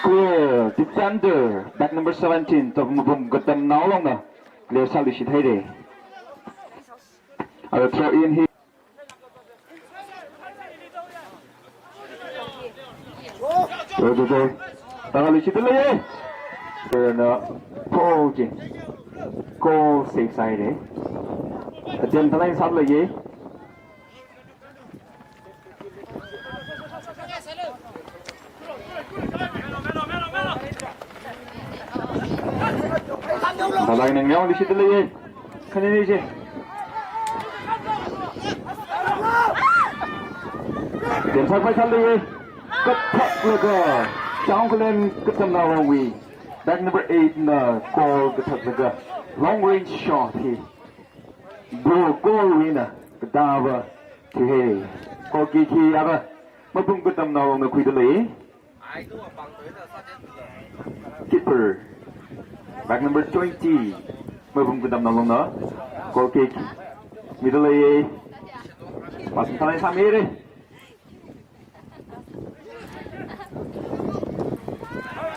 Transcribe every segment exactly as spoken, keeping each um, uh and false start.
Clear, defender, bag number seventeen, Tokmabum Katamnao Longna clear sāluishit haira. Ara throw in hi. Go, go, go. Tākāluishitda leiya. Clear na, goal ji. Goal save sāhaira. Attempt thālāk sāda leiya. Thālāk eina ngareomiluishitda leiya. Khanini ji. Attempt sāpai sāda leiya. Kathaklaga. Chahong Khullen Katamnao Longwui bag number eight na goal kathaklaga long range shot hi. Bro, goal wui eina katāva thuihaira. Goal kick hi ara Mapum Katamnao Longna khuida lei. Keeper, bag number twenty, Mapum Katamnao Longna goal kick mida leiya. Pass thālāk eina sāmihaira.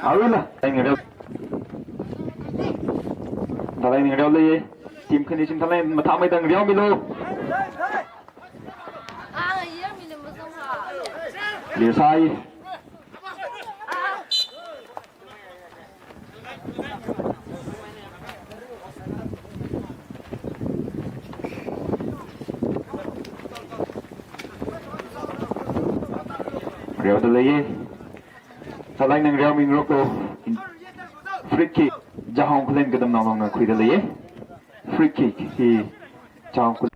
Arui la, thālāk eina ngareo. Thālāk eina ngareoda leiya. Team khani team thālāk eina mathāmeida ngareomilu. Clear sāi. Ngareoda leiya. Thālāk eina ngareomingaroklu. Free kick. Chahong Khullen Katamnao Longna khuida leiya. Free kick hi Chahong Khullen.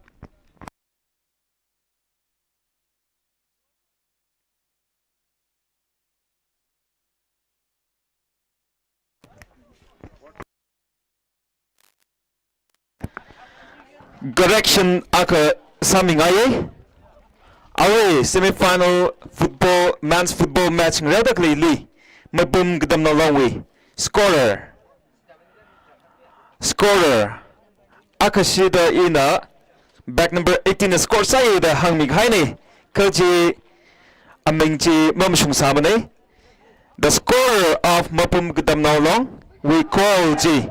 Correction akha sāmingaiya. Arui semi-final football, men's football match ngareoda khaleili, Mapum Katamnao Longwui scorer. Scorer akhashida ina bag number eighteen na score sāya da hāngmihaina, kha chi aming chi mamashungsāmana. The scorer of Mapum Katamnao Longwui goal chi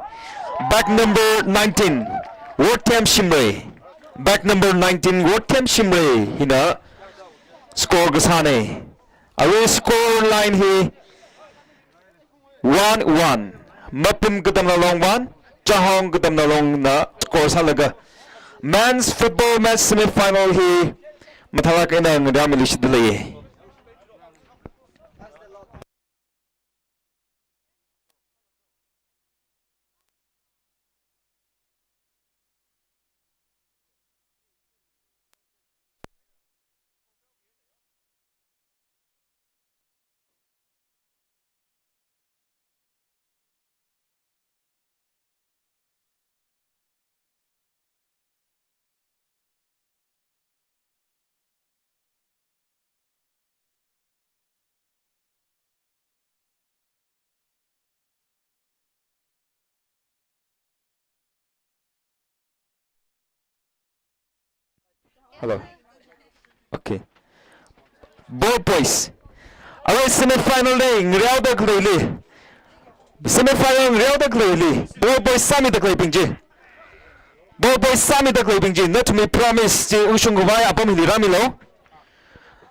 bag number nineteen, Worthem Shimray. Bag number nineteen, Worthem Shimray hina score kasāna. Arui score line hi one one. Mapum Katamnao Long one, Chahong Katamnao Longna score sālaga men's football match semi-final hi mathālāk eina ngareomiluishitda leiya. Hello. Okay. Ball boys. Arui semi-final li ngareoda khaleili. Semi-final ngareoda khaleili. Ball boys sāmida khaleibing chi. Ball boys sāmida khaleibing chi. Nathumwui promise chi ungshung khavai apam hili rāmilu.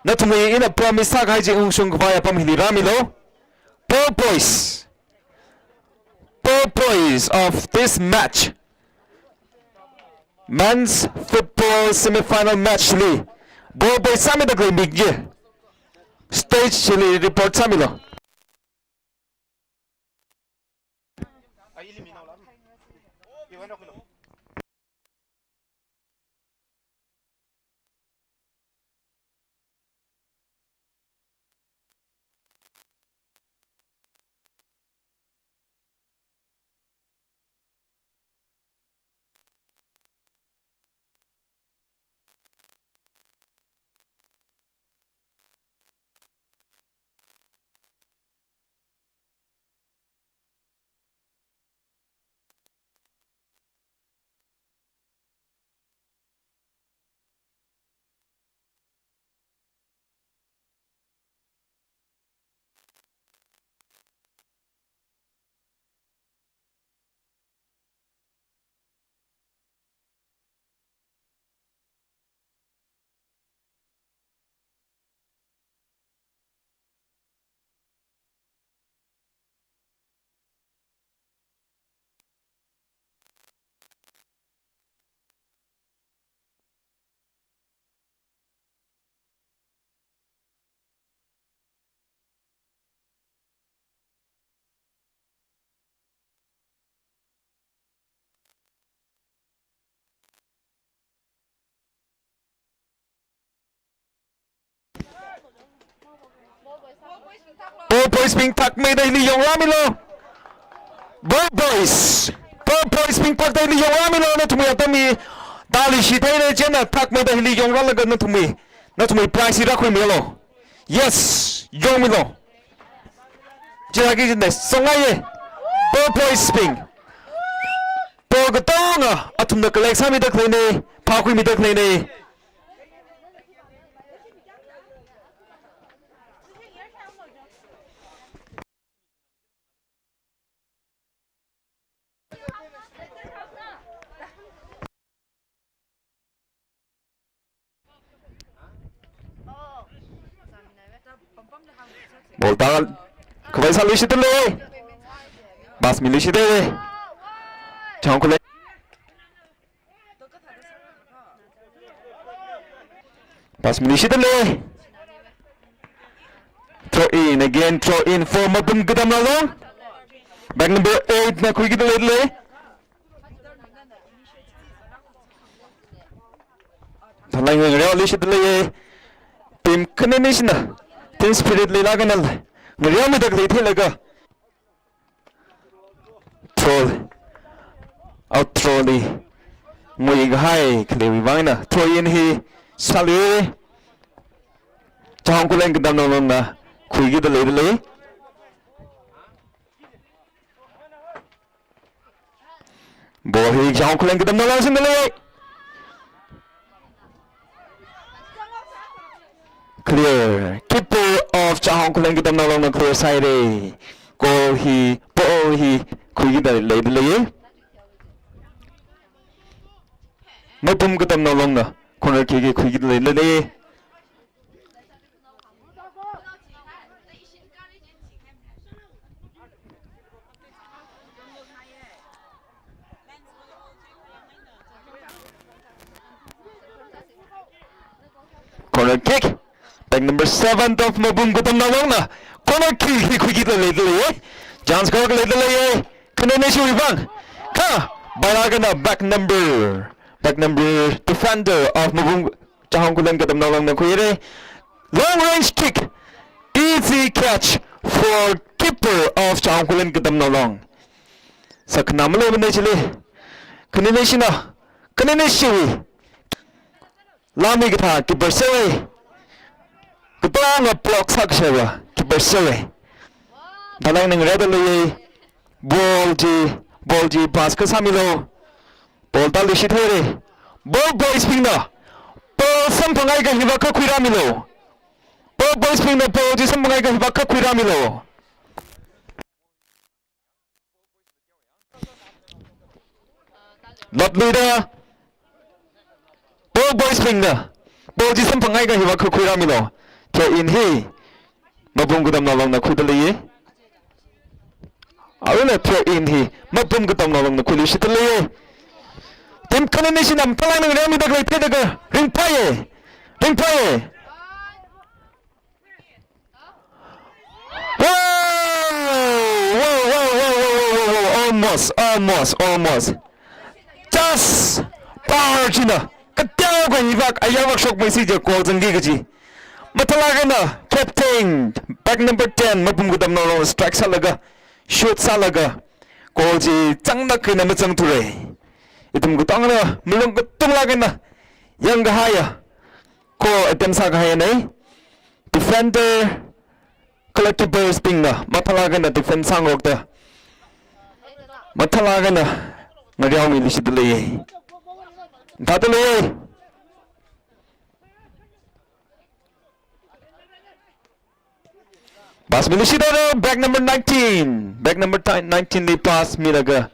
Nathumwui ina promise sākahai chi ungshung khavai apam hili rāmilu. Ball boys. Ball boys of this match. Men's football semi-final match li ball boy sāmida khaleibing chi stage chili report sāmilu. Ball boys bing thakmeida hili yongrāmilu. Ball boys. Ball boys bing thakmeida hili yongrāmilu. Nathumwui atam hi tali shithei ne chieina thakmeida hili yongrālaga nathumwui, nathumwui prize hi rākhuimilu. Yes, yongmilu. Chila ki jinde songaiye. Ball boys bing. Ball katonga athumna collect sāmida khaleine, phākhuimida khaleine. Ball tākhavai sāluishitdalei. Pass miluishitdalei. Chahong Khullen. Pass miluishitdalei. Throw in again, throw in for Mapum Katamnao Long. Bag number eight na khuikida leidalei. Thalai ngareo leishitdalei. Team khanini shina, team spirit leilāk eina ngareomida khalei theilaga. Throw. Out throw li nguikahai khaleiwui vang eina throw in hi sālui. Chahong Khullen Katamnao Longna khuikida leidalei. Ball hi Chahong Khullen Katamnao Long singdalei. Clear. Keeper of Chahong Khullen Katamnao Longna clear sāhaire. Goal hi, ball hi khuikida leidalei. Mapum Katamnao Longna corner kick hi khuikida leidalei. Corner kick. Bag number seven of Mapum Katamnao Longna corner kick hi khuikida leidalei. Chance khuikida leidalei. Khanini shiwui vang. Kha, bailāk eina bag number, bag number defender of Mapum Chahong Khullen Katamnao Longna khuire. Long range kick. Easy catch for keeper of Chahong Khullen Katamnao Long. Sakna maleimana chili. Khanini shina, khanini shiwui lāmi kathā keeper sāhaire. Katonga block sākashaiva keeper sāhaire. Thalai ngareo dalei. Ball chi, ball chi pass kasāmilu. Ball tali shithaire. Ball boys bingna ball samphangai kahiva kha khuirāmilu. Ball boys bingna ball chi samphangai kahiva kha khuirāmilu. Lotluida. Ball boys bingna ball chi samphangai kahiva kha khuirāmilu. Throw in hi Mapum Katamnao Longna khuidalei. Arui throw in hi Mapum Katamnao Longna khuiluishitdalei. Team khanini shina mathālāk eina ngareomida khalei theilaga ringphāye. Ringphāye. Wow! Wow, wow, wow. Almost, almost, almost. Just power china kateokha hivak ayarvak shokmeisi je goal zangki kaji. Mathālāk eina captain, bag number ten, Mapum Katamnao Long strike sālaga, shoot sālaga, goal chi zanglāk eina mazangthura. Ithum katongana malung katunglāk eina yangkahaiya. Goal attempt sākahai nei. Defender, kala keepers bingna mathālāk eina defend sāngarokta, mathālāk eina ngareomiluishitdalei. Thādalei. Pass miluishitdalei, bag number nineteen. Bag number ti-, nineteen li pass milaga.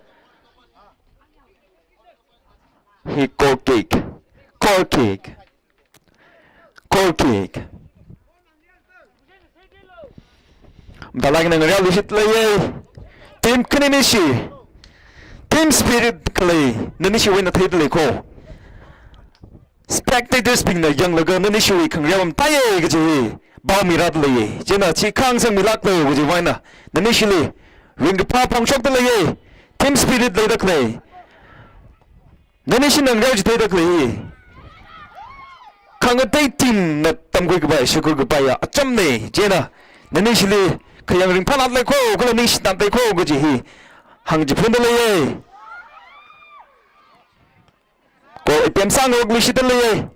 Hi goal kick. Goal kick. Goal kick. Mathālāk eina ngareoluishitdalei. Team khanini shi. Team spirit khalei nanishiwui eina theidalei ko. Spectators bingna yanglaga nanishiwui khangareo mathāye kaji hi pao mirādalei. Chieina chi khangasang milāklu kajiwui eina nanishili ringkaphā phongshokdalei. Team spirit leida khalei. Nanishina ngareo chitheida khalei hi khangatei team na tamkhui kapai, shakhui kapaiya acham nei. Chieina Nanishili khayang ringphānat lei kho, kala ningshinat lei kho kaji hi hāngchiphunda leiye. Goal attempt sāngarok luishitda leiye.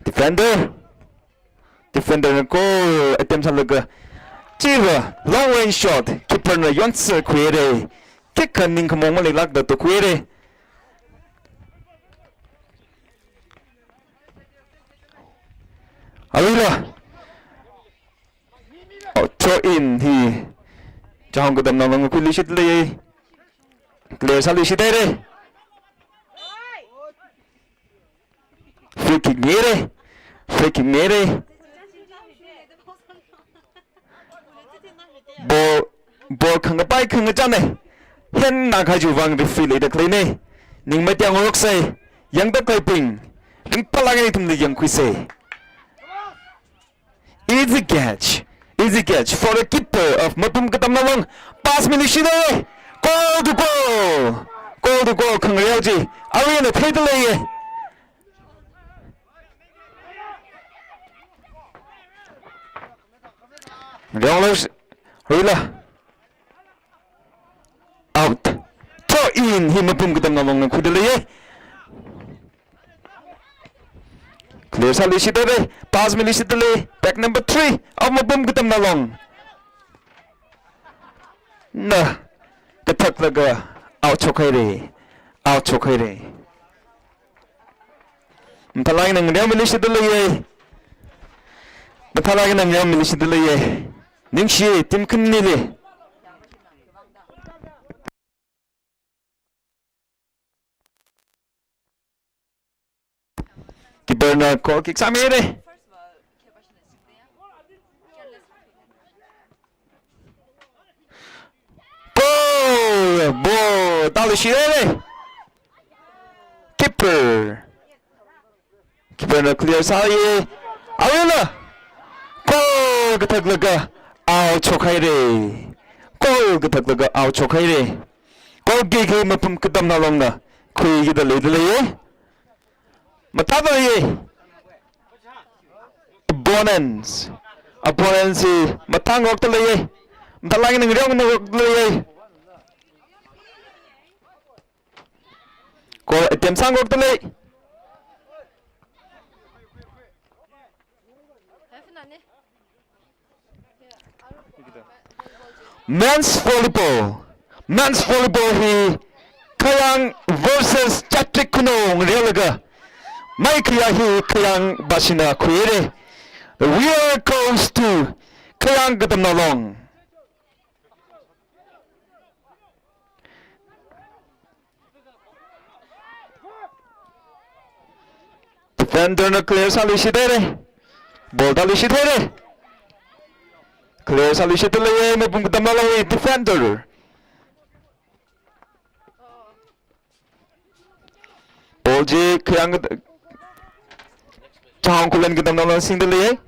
Defender. Defender na goal attempt sālaga, chiva long range shot, keeper na yonsā khuire. Kick kha ningkhamong maleilākda tukhuire. Aruila. Oh, throw in hi Chahong Katamnao Long khuiluishit lei. Clear sāluishit haire. Free kick mire. Free kick mire. Ball, ball khangapai khangachāne. Hina khajuwui vang referee leida khaleine. Ning matiang roksai. Yangda khaleibing, ringphālāk eina ithumli yangkhuisei. Easy catch. Easy catch for the keeper of Mapum Katamnao Long. Pass miluishit haire. Goal to goal. Goal to goal. Khangareo chi aruina theida leiye. Ngareo lei, aruila. Out. Throw in hi Mapum Katamnao Long na khuida leiye. Clear sāluishit haire. Pass miluishit lei. Pack number three of Mapum Katamnao Long. Na kathaklaga out shok haire. Out shok haire. Mathālāk eina ngareo miluishit leiye. Mathālāk eina ngareo miluishit leiye. Ningshi team khanili. Keeper na goal kick sāmire. Goal! Ball tāluishit haire. Keeper. Keeper na clear sāye. Aruila. Goal kathaklaga out shok haire. Goal kathaklaga out shok haire. Goal kick hi Mapum Katamnao Long na khuikida leida leiye. Mathāda leiye. Opponents. Opponents hi mathāngarokda leiye. Mathālāk eina ngareongarokda leiye. Goal attempt sāngarokda lei. Men's volleyball. Men's volleyball hi Khayang versus Chatrik Khunou ngareolaga, maikhayā hi Khayang bashina khuire. The winner goes to Khayang Katamnao Long. Defender na clear sāluishit haire. Ball tāluishit haire. Clear sāluishit leiye, Mapum Katamnao Longwui defender. Ball chi Khayang Chahong Khullen Katamnao Long singda leiye.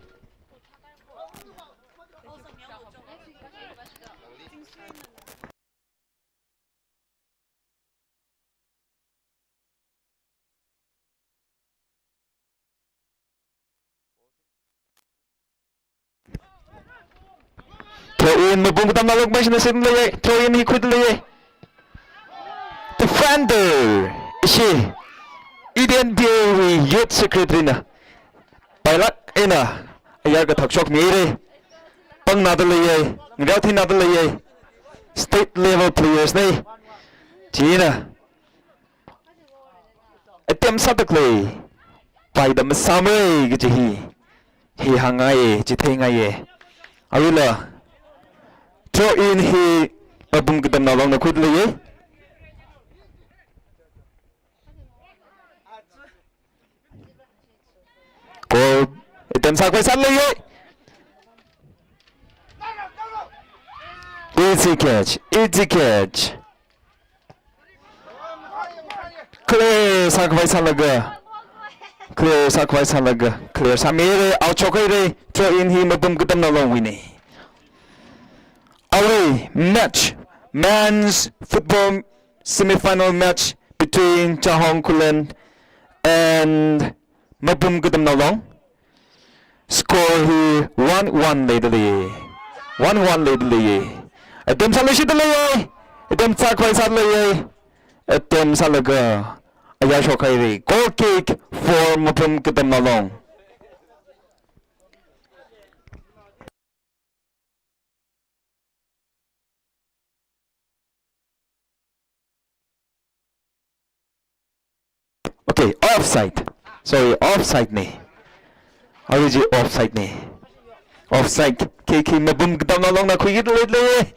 Throw in, Mapum Katamnao Long mashina singda leiye. Throw in hi khuida leiye. Defender, ishi E D N P A wui Youth Secretary na pailāk eina ayar kathak shokmire. Pangnada leiye, ngareothuinada leiye. State level players ne. China attempt sāda khalei paida masāmara kaji hi, hi hāngngaiye, chithei ngaiye. Aruila throw in hi Mapum Katamnao Longna khuida leiye. Goal attempt sākhavai sāda leiye. Easy catch, easy catch. Clear sākhavai sālaga, clear sākhavai sālaga, clear sāmire, out shokhaire. Throw in hi Mapum Katamnao Longwuine. Awui match, men's football semi-final match between Chahong Khullen and Mapum Katamnao Long. Score hi one one leida lei. One one leida lei. Attempt sāluishida lei. Attempt sākhavai sāda lei. Attempt sālaga aya shokhaira. Goal kick for Mapum Katamnao Long. Okay, offside. Sorry, offside na. Arui chi offside na. Offside. Khi khi Mapum Katamnao Longna khuikida lei lei.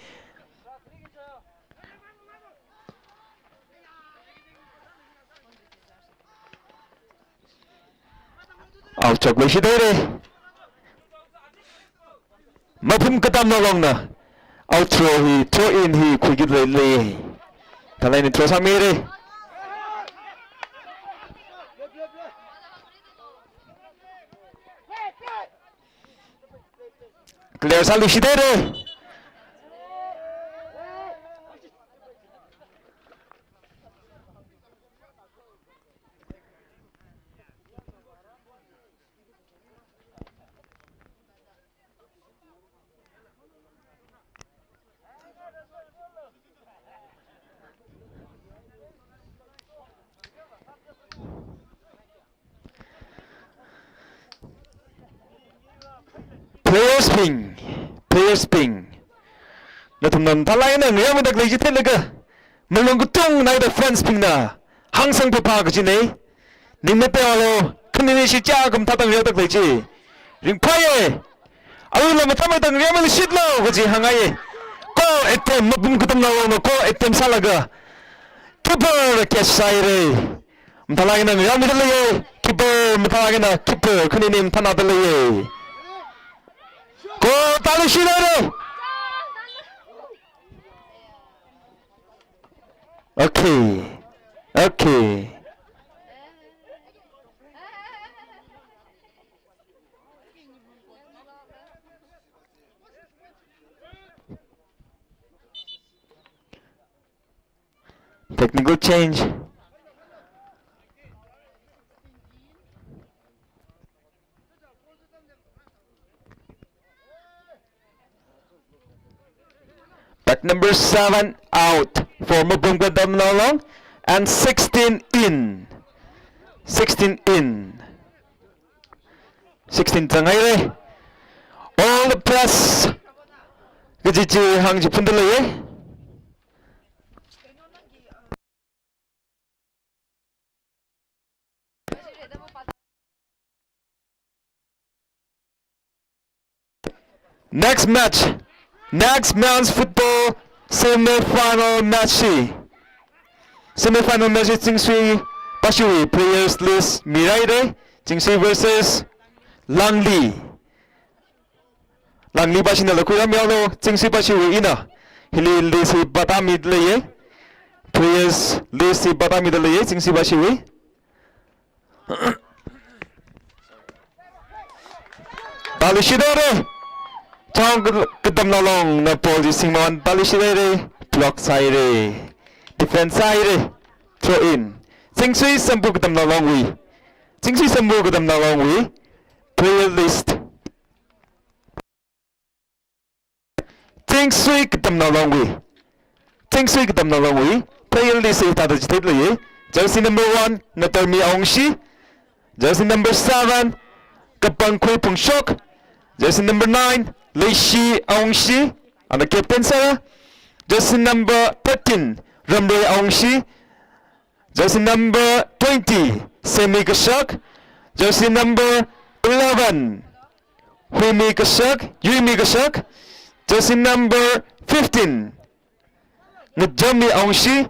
Out shokluishida lei. Mapum Katamnao Longna out throw hi, throw in hi khuikida lei lei. Mathālāk eina throw sāmira. Clear sāluishida lei. Players bing, players bing. Nathumna mathālāk eina ngayāmida khalei chi theilaga, malung katung naida fans bingna hāngsang papa kaji na. Ning mateoalu, khanini shichā kamathā tang riaoda khalei chi. Ringphāya. Arui la mathāmei tang riamei shitlu kaji hāngngaiya. Goal attempt, Mapum Katamnao Longna goal attempt sālaga, keeper catch sāhaira. Mathālāk eina ngayāmida leiya. Keeper mathālāk eina, keeper khanini mathānāda leiya. Goal tāluishida lei. Okay. Okay. Technical change. Pack number seven out for Mapum Katamnao Long and sixteen in. Sixteen in. Sixteen zanghaira. All the best. Kaji chi hāngchiphunda leiya. Next match. Next men's football semi-final match hi. Semi-final match hi Chingsui Pashiwui players list mihaira. Chingsui versus Langli. Langli Pashina la khuirāmihaolu, Chingsui Pashiwui ina. Hili list hi vātāmida leiya. Players list hi vātāmida leiya, Chingsui Pashiwui. Tāluishida lei. Chong Katamnao Longna ball chi singmān tāluishida lei. Block sāhaira. Defense sāhaira. Throw in. Chingsui Sambu Katamnao Longwui. Chingsui Sambu Katamnao Longwui player list. Chingsui Katamnao Longwui. Chingsui Katamnao Longwui player list hithāda chitheilaga leiya. Jersey number one, Natarmi Awungshi. Jersey number seven, Kapangkhui Phungshok. Jersey number nine, Leishi Awungshi, ana captain sā. Jersey number thirteen, Ramrei Awungshi. Jersey number twenty, Semi Kashak. Jersey number eleven, Huimi Kashak, Yuimi Kashak. Jersey number fifteen, Ngajami Awungshi.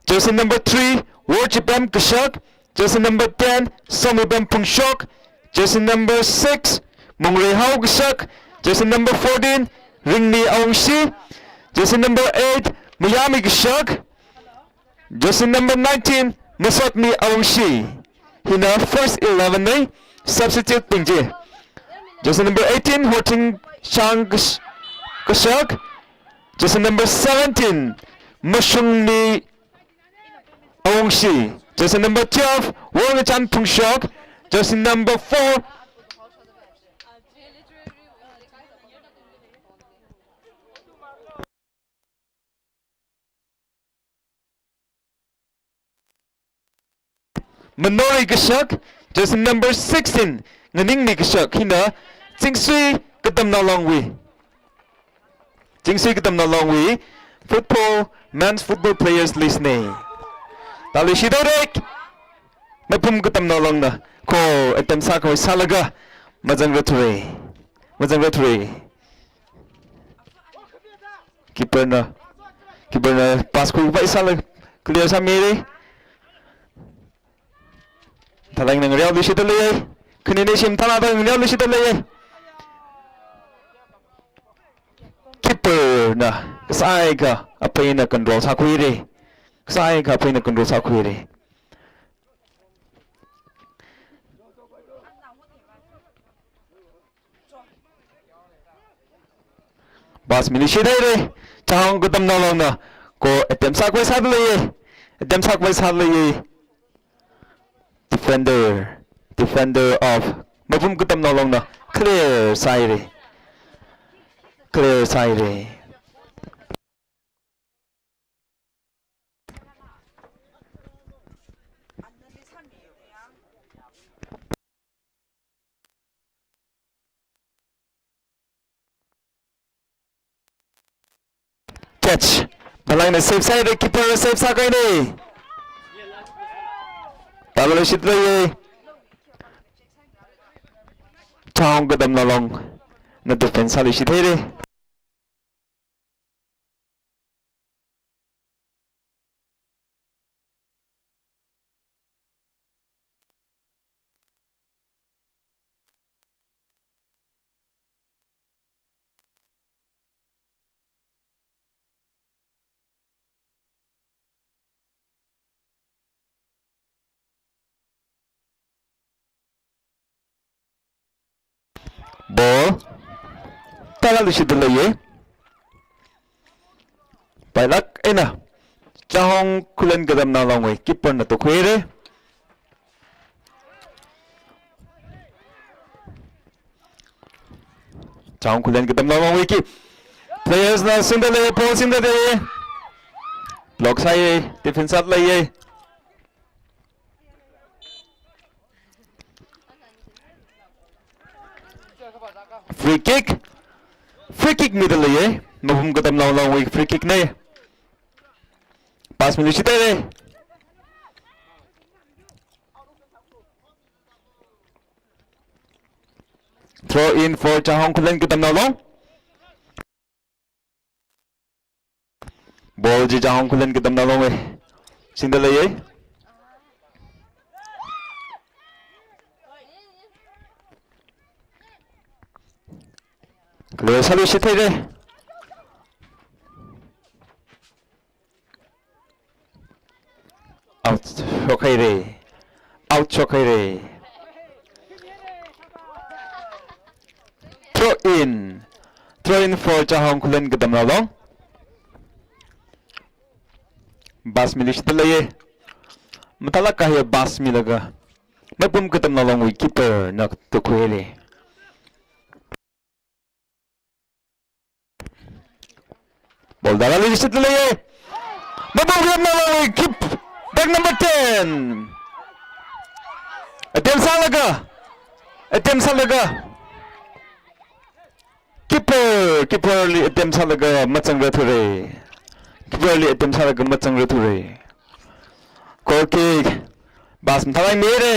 Jersey number three, Worchipem Kashak. Jersey number ten, Somipem Phungshok. Jersey number six, Mungreihao Kashak. Jersey number fourteen, Ringmi Awungshi. Jersey number eight, Mayami Kashak. Jersey number nineteen, Masotmi Awungshi. Hina first eleven na, substitute bing chi. Jersey number eighteen, Hoting Shang Kash-, Kashak. Jersey number seventeen, Mashungmi Awungshi. Jersey number twelve, Wongchan Phungshok. Jersey number four, Manori Kashak. Jersey number sixteen, Nganingmi Kashak. Hina Chingsui Katamnao Longwui, Chingsui Katamnao Longwui football, men's football players list na. Tali shidorek. Mapum Katamnao Longna ko attempt sākhavai sālaga mazangra thure. Mazangra thure. Keeper na, keeper na pass khuikhavai sālaga clear sāmira. Thalai ngareo lishida lei. Khanine shim thalada ngareo lishida lei. Keeper na kasai ka apaina control sākhuira. Kasai ka apaina control sākhuira. Pass mili shithaira. Chahong Katamnao Longna ko attempt sākhavai sāda lei. Attempt sākhavai sāda lei. Defender, defender of Mapum Katamnao Longna clear sāhaira. Clear sāhaira. Catch. Malaina save sāhaira, keeper save sākahaina. Tala lishit lei. Chahong Katamnao Longna defense sālishit haira. Ball tala lishit lei. Pailak eina Chahong Khullen Katamnao Longwui keeper na tukhuira. Chahong Khullen Katamnao Longwui keep. Players na singda lei, ball singda lei. Block sāya, defense sāda lei. Free kick. Free kick mida lei. Mapum Katamnao Longwui free kick na. Pass mili shithaira. Throw in for Chahong Khullen Katamnao Long. Ball chi Chahong Khullen Katamnao Longwui singda lei. Clear sālishit haira. Out shokhaira. Out shokhaira. Throw in. Throw in for Chahong Khullen Katamnao Long. Pass mili shithaira. Mathālāk kahai pass milaga Mapum Katamnao Longwui keeper na tukhuira. Ball tala lishit lei. Mapum Katamnao Longwui keep back number ten. Attempt sālaga. Attempt sālaga. Keeper, keeper li attempt sālaga mazangra thure. Keeper li attempt sālaga mazangra thure. Goal kick. Pass mathālāk mira.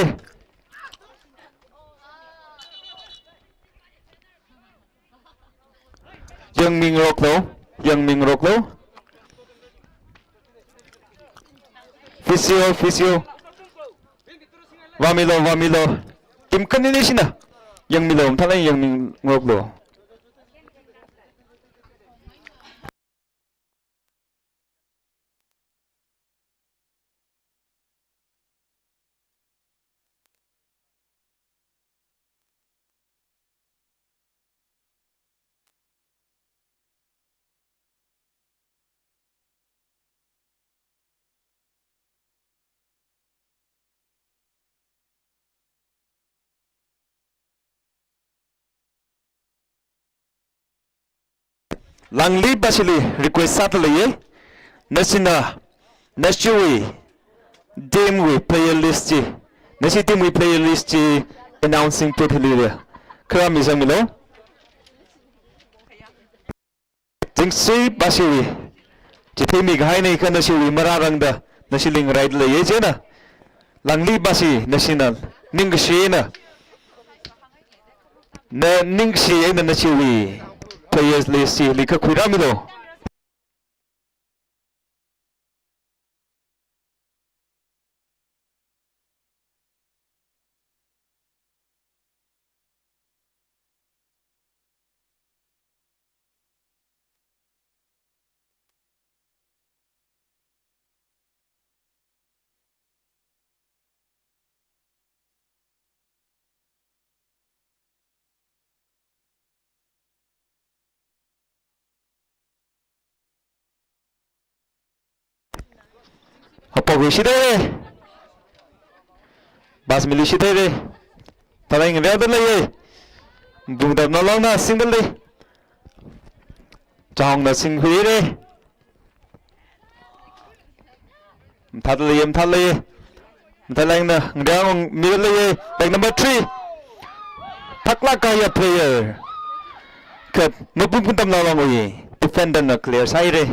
Yangmingaroklu, yangmingaroklu. Physio, physio. Vāmilu, vāmilu. Team khanine shina. Yangmilu, mathālāk yangmingaroklu. Langli bashili request sāda leiye. Nashina, nashiwui team wui player list chi, nashi team wui player list chi announcing booth lila kharā misangmilu. Zingsui bashiwui chitheimi kahaina kha nashiwui marārangda nashi lingrai leiye chieina. Langli bashi nashina ningkashi eina, na ningkashi eina nashiwui players list chili khuirāmilu. Haophok shithei. Basmili shithei. Thalai ngariaoda leiye. Bungdam nalongna singda lei. Changna singhuire. Mathāda leiye, mathāda leiye. Mathālāk eina ngariao mira leiye. Bag number three. Thaklāk kahaiya player kha Mapum Katamnao Longwui defender na clear sāhaire.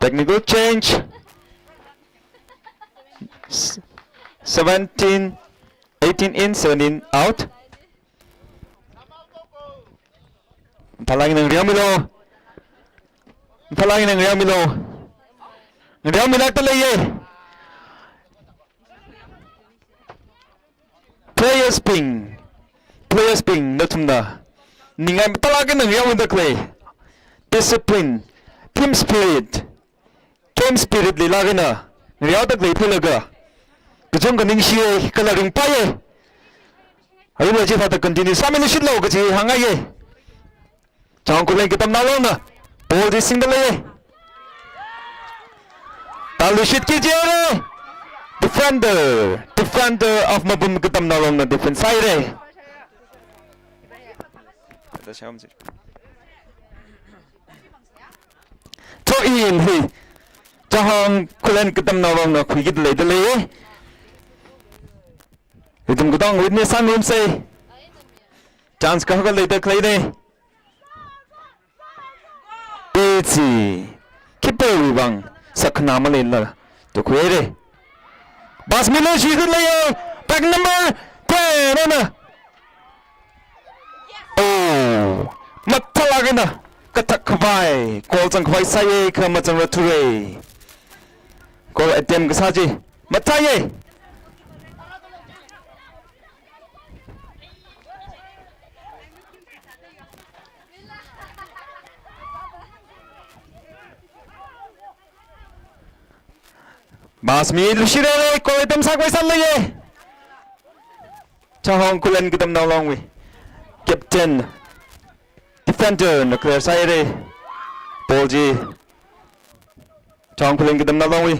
Technical change. S-, seventeen, eighteen in, seventeen out. Mathālāk eina ngariaomilu. Mathālāk eina ngariaomilu. Ngariaomilākda leiye. Players bing, players bing nathumna ningai mathālāk eina ngariaoda khalei. Discipline, team spirit, game spirit li lāk eina ngariaoda khalei theilaga kachungkha ningshiye kala ringphāye. Arui chithāda continue sāmilushitlu kaji hāngngaiye. Changkhullen Katamnao Longna ball chi singda leiye. Tāluishitki jihaire. Defender, defender of Mapum Katamnao Longna defend sāhaire. Throw in hi Changkhullen Katamnao Longna khuikida leida leiye. Ithum katong witness sāngarumsei. Chance kahaka leida khaleine. Easy. Keeper wui vang sakhana maleila tukhuire. Basmili shithei leiye. Bag number ten eina. Oh, mathālāk eina kathak khavai, goal zangkhavai sāye kha mazangrarthura. Goal attempt kasā chi mathāye. Basmiluishithaire, goal attempt sākhavai sāda leiye. Changkhullen Katamnao Longwui captain, defender na clear sāhaire. Ball chi Changkhullen Katamnao Longwui.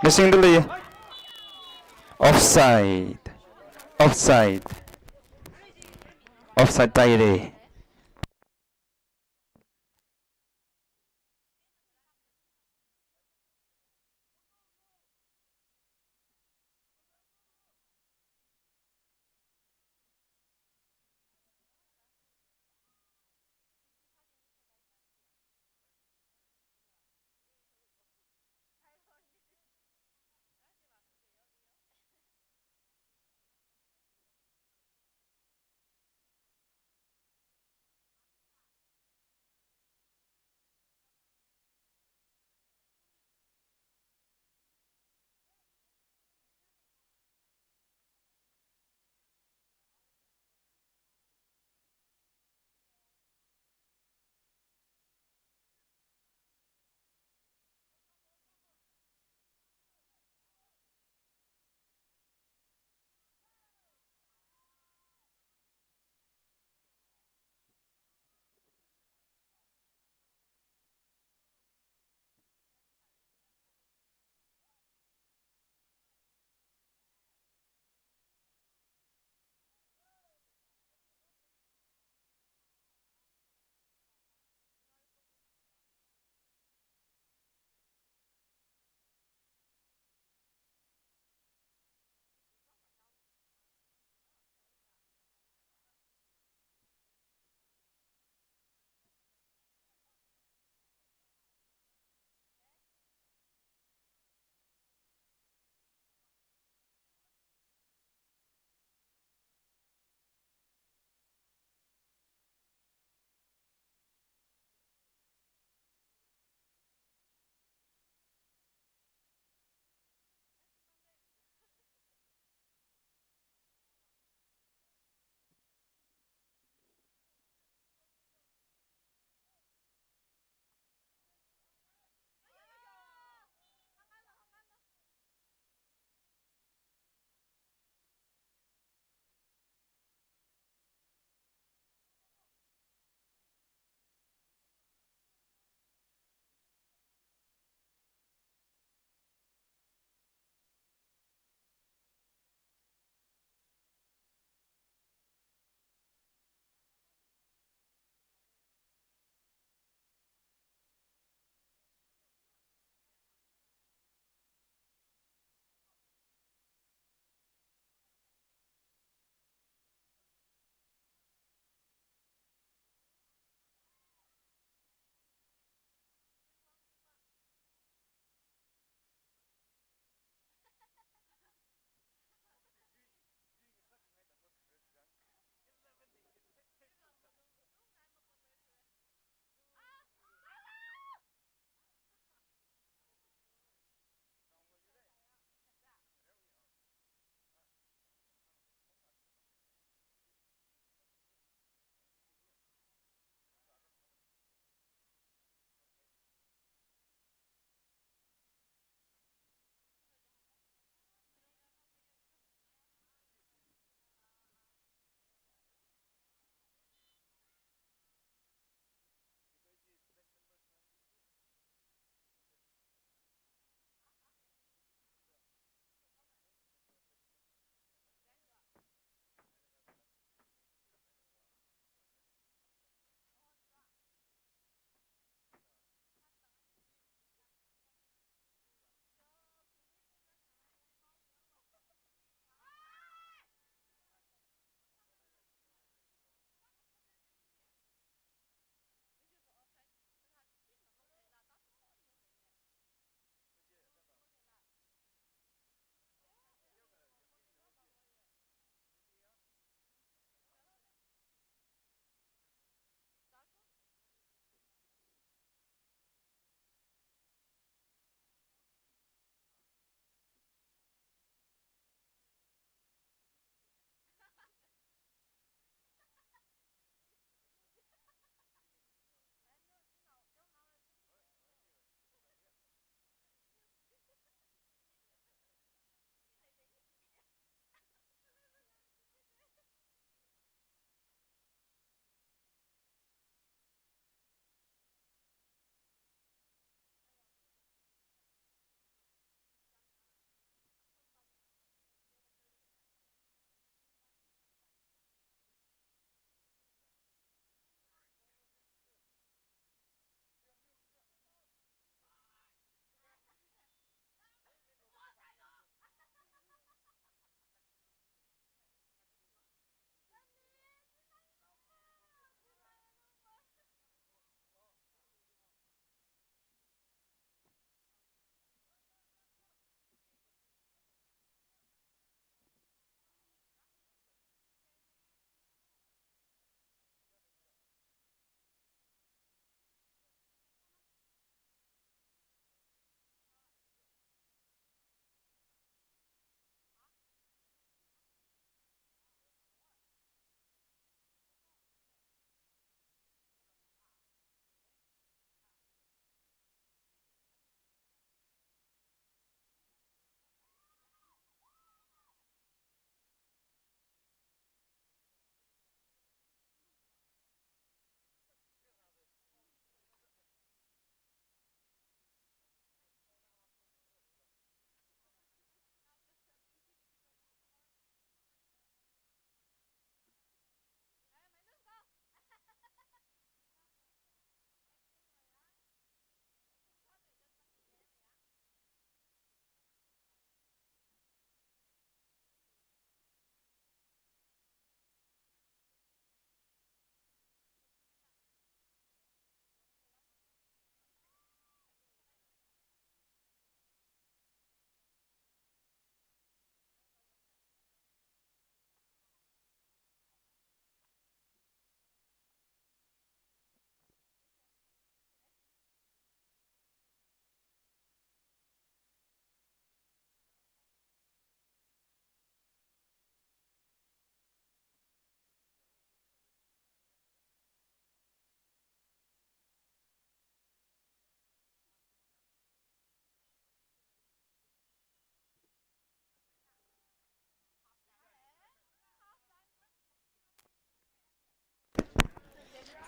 Missing the lei. Offside. Offside. Offside tāhaire.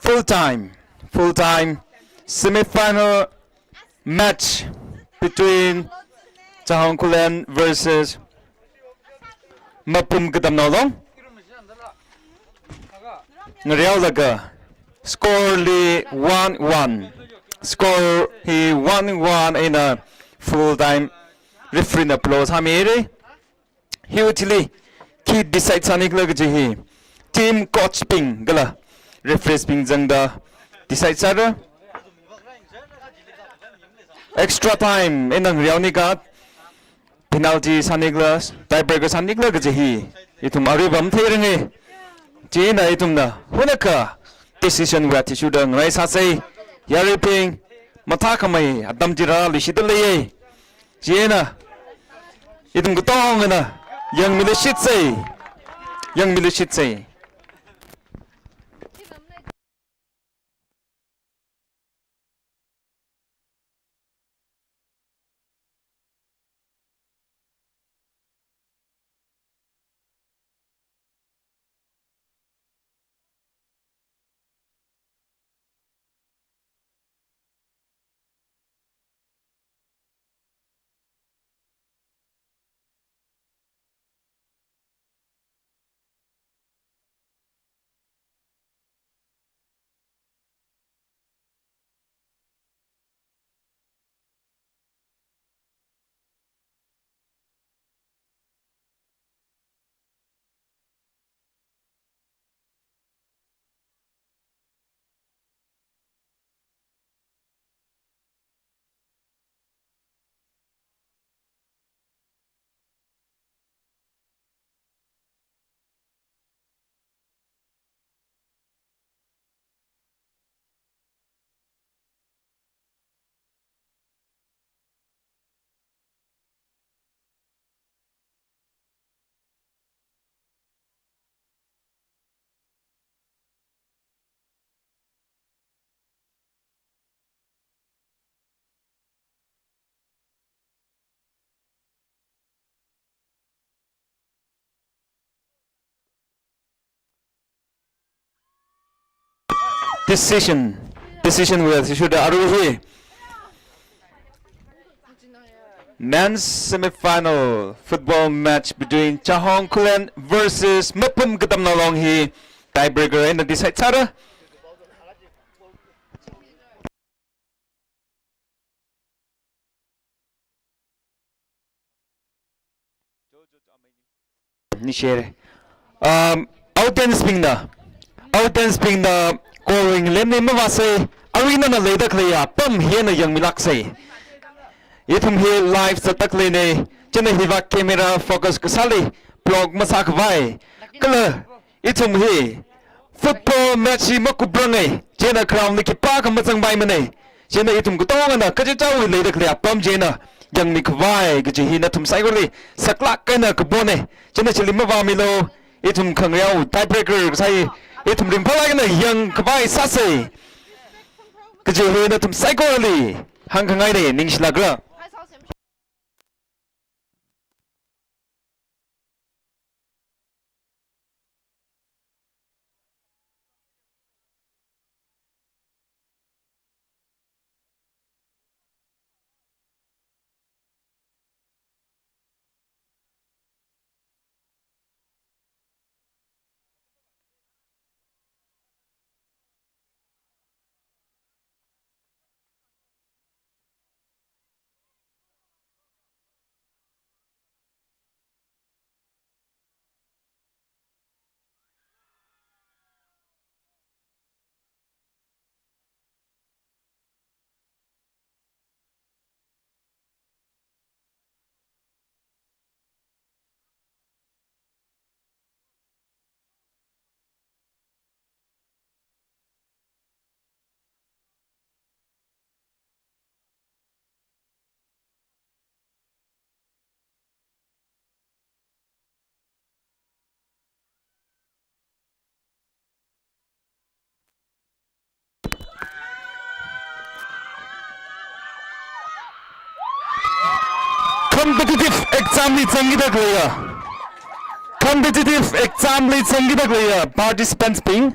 Full time, full time semi-final match between Chahong Khullen versus Mapum Katamnao Long. Ngareolaga score li one one. Score hi one one eina full time referee na blow sāmira. Hi uthili khi decide sānikhala kaji hi team coach bing kala referees bing zangda decide sāra. Extra time eina ngareonika, penalty sānikhala, tiebreaker sānikhala kaji hi ithum aruiva matheiranga. Chieina ithumna hunakha decision wui athishurda ngarāi sāsa. Yaruibing, mathākhamei atam chi rāluishitda leiya. Chieina ithum katongana yangmilui shitsa, yangmilui shitsa. Decision. Decision wui athishurda arui hi men's semi-final football match between Chahong Khullen versus Mapum Katamnao Long hi tiebreaker eina decide sāra. Nishare. Um, audience bingna, audience bingna scoring lemli mavāsa, arui nana leida khaleiya apam hi eina yangmilāksa. Ithum hi live zatda khaleina, chieina hiva camera focus kasāli block masākhavai. Kala ithum hi football match hi makupranga, chieina ground li khipākha mazangpaimana. Chieina ithum katongana kachichāwui leida khalei apam chieina yangmikhavai kaji hi nathum saikorali saklāk eina kapona. Chieina chili mavāmilu, ithum khangareo tiebreaker kasā hi ithum ringphālāk eina yangkhavai sāsa kaji hi nathum saikorali hāngkhangaina, ningshilākra. Competitive exam li zangkida khaleiya, competitive exam li zangkida khaleiya participants bing.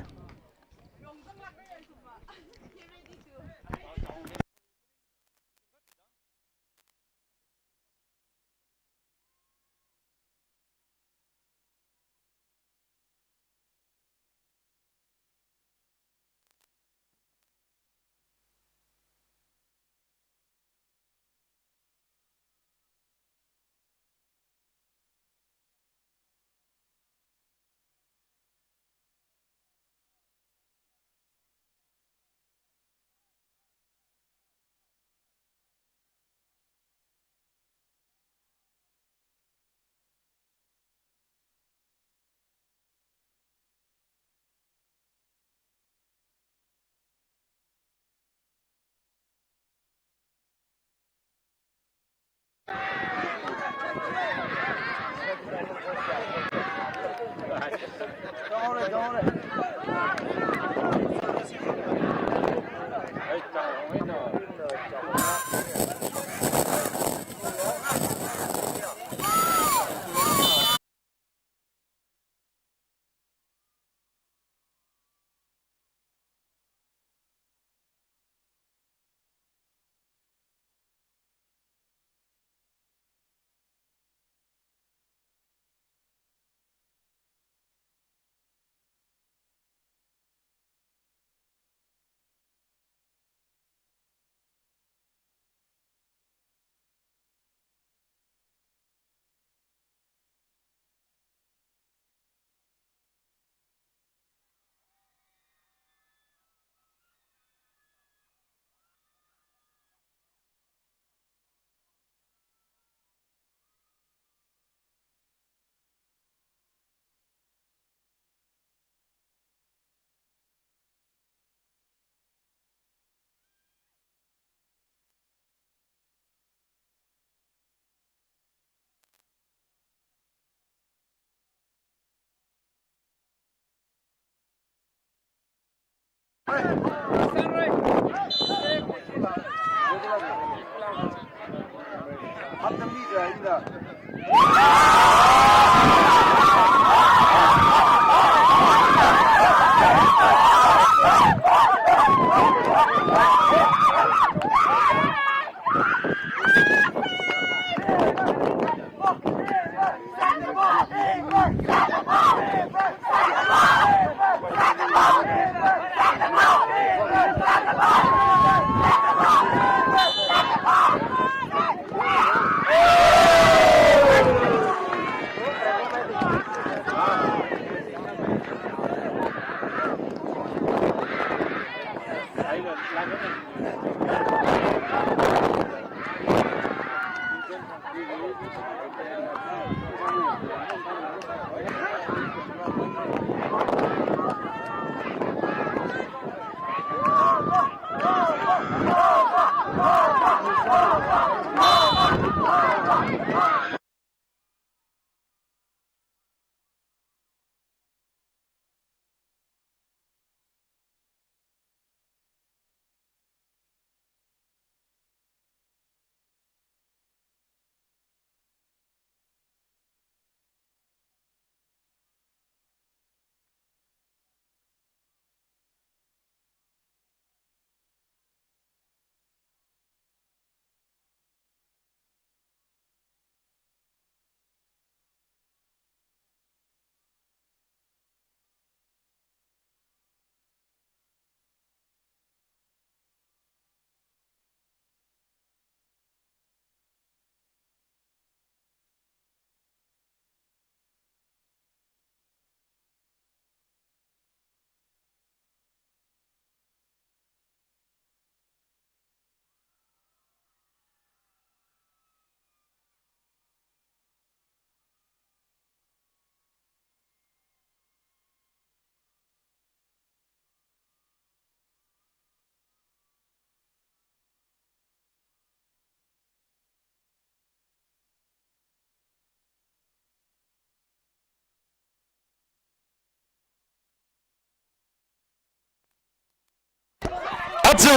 Aja,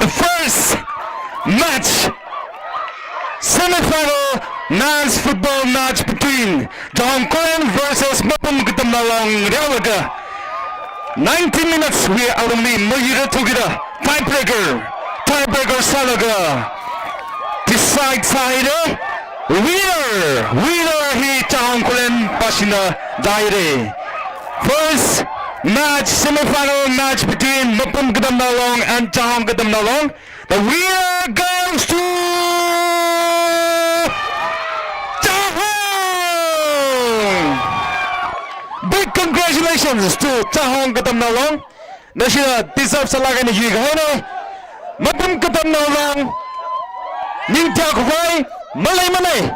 the first match, semi-final men's football match between Chahong Khullen versus Mapum Katamnao Long riaulaga, ninety minutes wui alungli mayuira thukida tiebreaker, tiebreaker sālaga decide sāhaira. Winner, winner hi Chahong Khullen pāshina tāhaira. First match, semi-final match between Mapum Katamnao Long and Chahong Katamnao Long. The winner goes to Chahong. Big congratulations to Chahong Katamnao Long. Nashina deserve sālaga ina yuikahaina. Mapum Katamnao Long, ningthiakhavai maleimanei.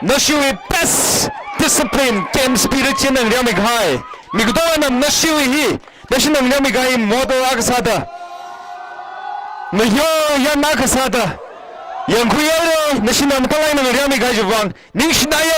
Nashiwui best discipline, game spirit china ngariāmikahai. Mikumo eina nashiwui hi, nashina ngariāmikahai model akha sāda, ngayao yan akha sāda yangkhuihaira. Nashina mathālāk eina ngariāmikahai chiwui vang ningshina ya.